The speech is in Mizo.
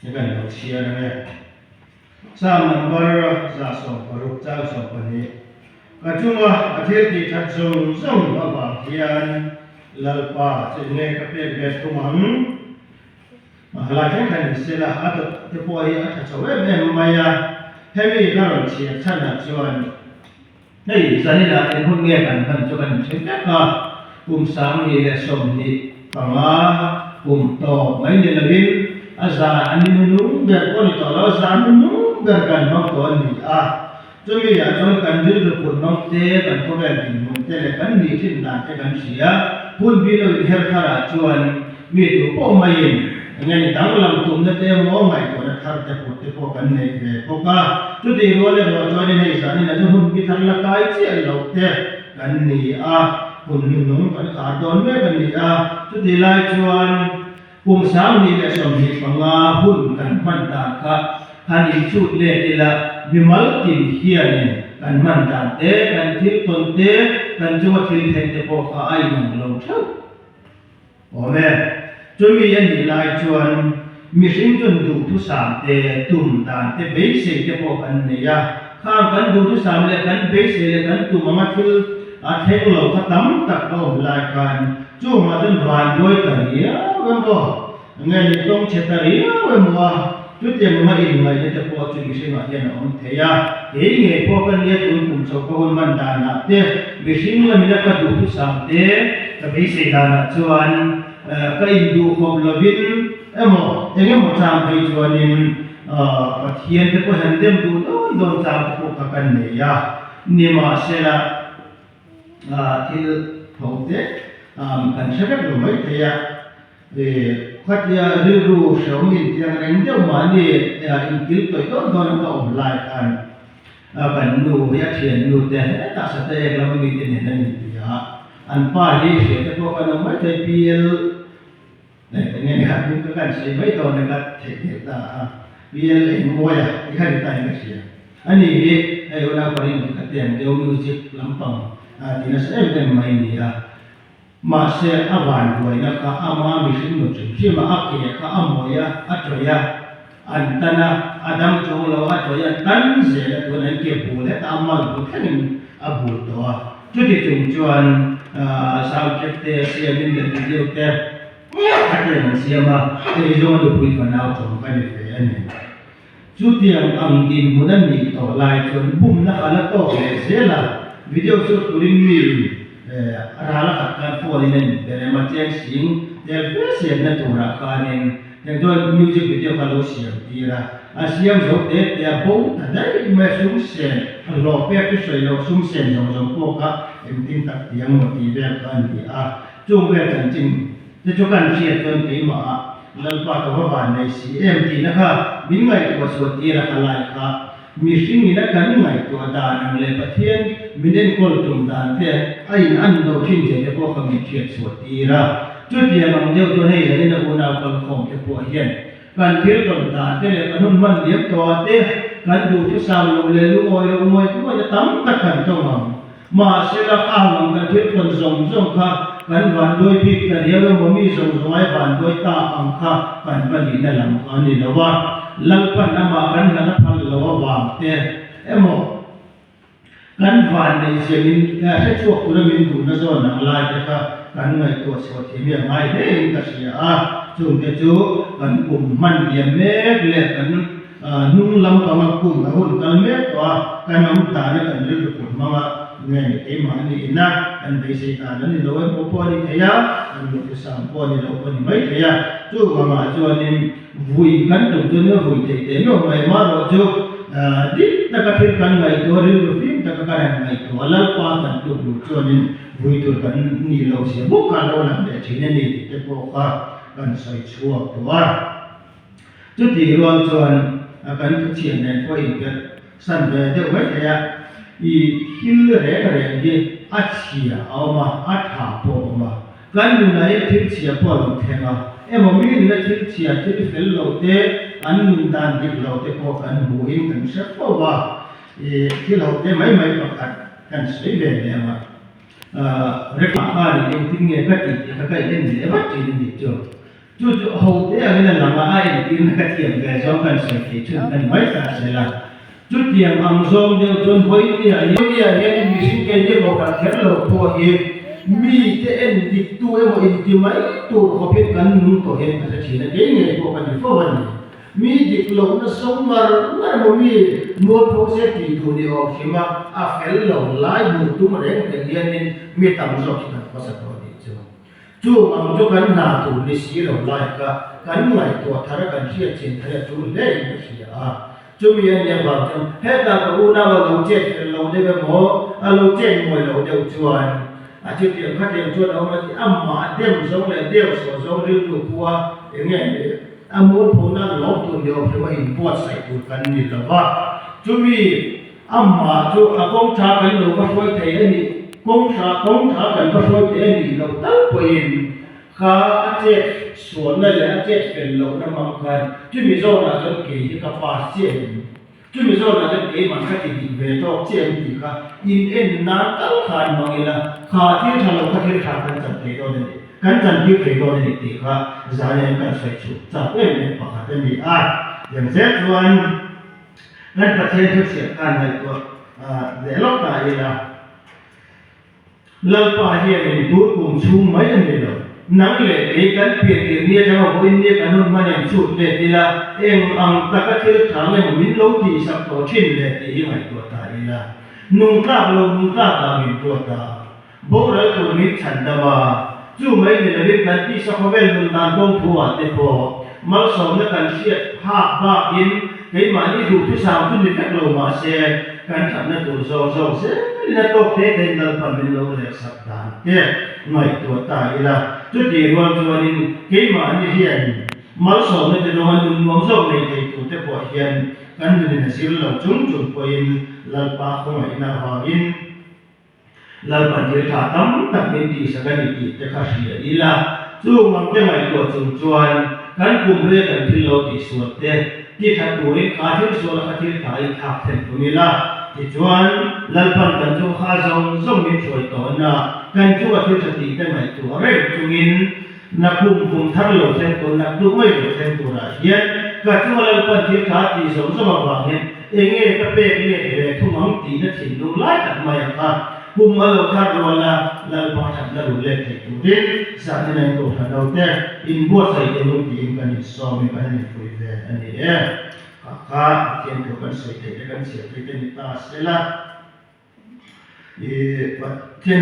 Kan lo chhiar ang e. Psalm number 160 chang 12, Ka chunga a thil tih that zawng zawng avang hian Lalpa chu enge ka pek ve thung ang? Mahala thleng khan in sela a dawt te pawh hi a tha chho em em mai a, hemi ka rawn chhiar chhanah chuan hei zaninah eng hun nge kan hman chu kan inhre vek a, kum 1025 kum tawp mai ni lovin a zan a ni nunung ber pawh a ni tawh lo, a zan nunung ber kan hmang tawh a ni a, chumi ah chuan kan rilru put hmang te, kan khawvel dinhmun te leh kan nih thin dan te kan hria, hun bi lo inher thar ah chuan Mi tu pawh maiin enge ni danglam tumna te emaw ngaihtuahna thar te put te pawh kan nei ve bawk a. Chutih rual erawh chuanin hei zanin a chu hun bi thar la kai chiah loh te kan ni a, hun hnuhnung kan khar dawn mek a ni a. Chutih lai chuan kum 1025 hun kan hman dan kha han inchhut let ila, mimal tin hianin kan hman dan te, kan thil tawn te, kan chunga thil thleng te pawh kha a inang lo theuh. Awm e. Chumi a nih lai chuan mihring chuan duhthusam te, tum dan te, beisei te pawh kan nei a. Khang kan duhthusam leh kan beisei leh kan tum anga thil a thleng lo kha tam tak a awm lai khan chungah chuan vanduai ta riau emaw, nge ni tawng chhe ta riau emaw a, chutiang anga inngaihna te pawh chu mihringah hian a awm thei a. Kei ngei pawh ka nia tun kum chho ka hun hman danah te, mihring lamina ka duhthusam te, Ka beisei danah chuan ka induhkhawp lovin emaw eng emaw chang phei chuanin Pathian te pawh hian dem duh dawn dawn chang te pawh kha kan nei a, nimahsela thil tho te kan hre vek lo maithei a, khatia rilru hrehawm intiang reng deuh mahni inkil tawih dawn dawn a ka awm lai khan A kan nu hi a thiannu te hetah sate ek lama mite nen an inti a, an pa hi hria te pawh kan awm maithei PL eh eng nge khat hming ka kan sawi mai dawn a ka theih nghilh ta a, PL Engmawia ti kha ni ta in ka hria. Ani hi hei unau parin ka te ang deuh music lampang ti nasa em em mai ni a. Mahse a vanduaina kha ama mihring nu hrim hrim a, a ke kha a mawi a, a tawih a, an tan a, a dam chuang lo, a tawih a tan zel a tun an ke bul hetah a mal bul thlengin a bul tawh a. Chuti chung chuan sound track te a siamin leh video te a tiang an siam a, hei zawng a nupui fanau chawm ka ni ve a ni. Chutiang ang dinhmun a nih tawh lai chuan bumna kha la tawk leh zel a, video shoot turin mi a ral a khat khan phone in a inbe rem a, cheng sing tel fe siamna turah khanin heng chuan music video kha lo siam tir a, a siam zo te te a bo ta daih mai a, sum sen a hlawh pek chu sawi loh sum sen zawng zawng pawh kha engtin tak ti ang maw tih vel kha a ni a, chung vel chanchin Te chu kan hriat chuan keimah ah Lalpa ka va van nei si em tihna kha min ngaihtuah chhuah tir a ka lai kha mihring ina kan ngaihtuah dan ang leh Pathian min enkawl tum dan te a in an lo thin zia te pawh kha min hriat chhuah tir a. Chutiang ang deuh chuan hei zanin a unau kalkhawm te pawh hian kan thil tawn dan te leh kan hun hman liam tawh ah te kan duhthusam loh leh lungawi loh ngawih ngawih na tam tak kan tawng ang. Mahsela a ang kan thil tawn zawng zawng kha kan vanduai bik ta riau emaw mi zawng zawng ai vanduai ta ang kha kan va nihna lam kha a ni lo a, Lalpan amah kan hlan a phal lo avang te emaw kan vanneih zia min hrechhuak tura min duhna zawn ang lai te kha kan ngaihtuah chhuah thiam hi a ngai hle in ka hria a, chungte chu kan kum hman liam mek leh kan Hnung lam panga kum a hun kal mek tawh a, kan awm dana kan rilru put hmang a, nge ni keimah a nih ina kan beisei dan a ni lo emaw pawh a ni thei a, kan duhthusam pawh a ni lo pawh a ni mai thei a. Chuvangah chuanin vui kan tum chu nia vui theih teh meuh mai marawh chu dik taka thil kan ngaihtuah rilru fim taka kan han ngaihtuah a, Lalpa kan tluk luh chuanin vui tur kan nih loh zia bawk kha a lo lang leh thin a ni tih te pawh kha kan sawi chhuak tawh a. Chutih rual chuan kan thuchhiah nen pawh inperh san ve deuh mai thei a, i thil reng reng hi a chhia a awm a, a tha pawh a awm a. Kan nunah hian thil chhia pawh a lo thleng a, emaw mi nuna thil chhia, thil fel lo te, an nun dan dik lo te pawh kan hmuhin kan hre fo a, i thil ho te mai mai pakhat kan sawi ve leh ang a. Rekha khanin engtin nge ka tih tih kha ka in en leh vat thin a nih chu. Chu chu ho te angin a lang a, a entirna ka thiam ve zawng kan sawi thei chhun a ni mai ta zel a. Chutiang ang zawng deuh chuan vawinia hian mihring keini kohhran kher lo pawh hi mite en diktu emaw inti mai tur khawp hian kan nung tawh hian ka hre thin a, kei ngei pawh ka ni fo a ni. Mi dik lohna sawm ngar ngar emaw mi mualpho se tih duh ni awm hrim a, a fel lo lai hmuh tum reng reng hianin mi tam zawk hi kan hmasa tawh a nih chu. Chung ang chu kan hna tur ni si lo lai kha kan ngaihtuah thar a kan hriat chin thar a tul hle in ka hria a. Chumi a nih avang chuan hetah ka unau a lo chet fel lo deuh emaw a lo chet mawi lo deuh chuan a chutiang khatiang chuan a awm a ti amah dem zawng leh deuh sawh zawng rilru pua eng nge a mualphona lawm tur ni awm hrima inbuatsaih tur kan ni lo va. Chumi Amah chu a kawng tha kan lo va hruai thei a nih, kawng tha kawng tha kan va hruai thei a nih loh tal pawhin kha a chet sualna leh a chet fel lohna hmang khan chumi zawnah chuan kei hi ka pass chiah em? Chumi zawnah chuan keimah ka ti dik ve tawk chiah em tih kha in en nan tal khan hmang ila kha thil tha lo kha thil tha kan chan thei dawn a ni, kan chan tir thei dawn a ni tih kha zan kan sawi chhuh chak em em pakhat a ni a. Tiang zel chuan. Kan Pathian thu chhiah khan ngaihtuah leh lawk ta ila, Lalpa hianin tur kum chhung mai a ni lo. Nang leh kei kan pian tirh ni atanga vawiin nia kan hun hman em chhut let ila, eng ang taka thil tha nge maw min lo tihsak tawh thin le tih hi ngaihtuah ta ila. Nung tlak lo nung tlak ah min ruat a. Boral tur min chhan dam a, chu mai ni lovin kan tisa khawvel nun dan kawng thu ah te pawh malsawmna kan hriat phak bakin keimahni duhthusam chu ni vek lo mahse kan thatna tur zawng zawng zelin a tawk te tein Lalpan min lo rehsak dan te ngaihtuah ta ila. Chutih rual chuanin keimahni hian malsawmna te dawnga nun nuam zawk nei thei tur te pawh hian kan nunin a zir lo chung chung pawhin Lalpa khawngaihna avangin Lalpan thil tha tam tak min tihsak a ni tih te kha hria ila, chung ang te ngaihtuah chung chuan kan kum hlui a kan thil lo tihsual te ti tha turin kha thil sual a kha thil tha in thlak thlen tum ila, tichuan Lalpan kan chung kha zawng zawng min hruai tawn a, kan chunga thil tha tih te ngaihtuah reng chungin Na kum kum thar lo thleng tur, nak duh mai lo thleng turah hian ka chunga Lalpan thil tha tih zawng zawng avang hian enge ka pek let ve thung ang tihna thinlung lai tak mai ang kha kum a lo thar rual a, Lalpa thatna rul let thei turin zahni na in kohhran ho te inbuatsaih teh lung tiin kan insawm in kan han inpui ve a ni e. Kha kha Pathian thu kan sawi theih te kan chhiar theih te ni ta se la. I Pathian.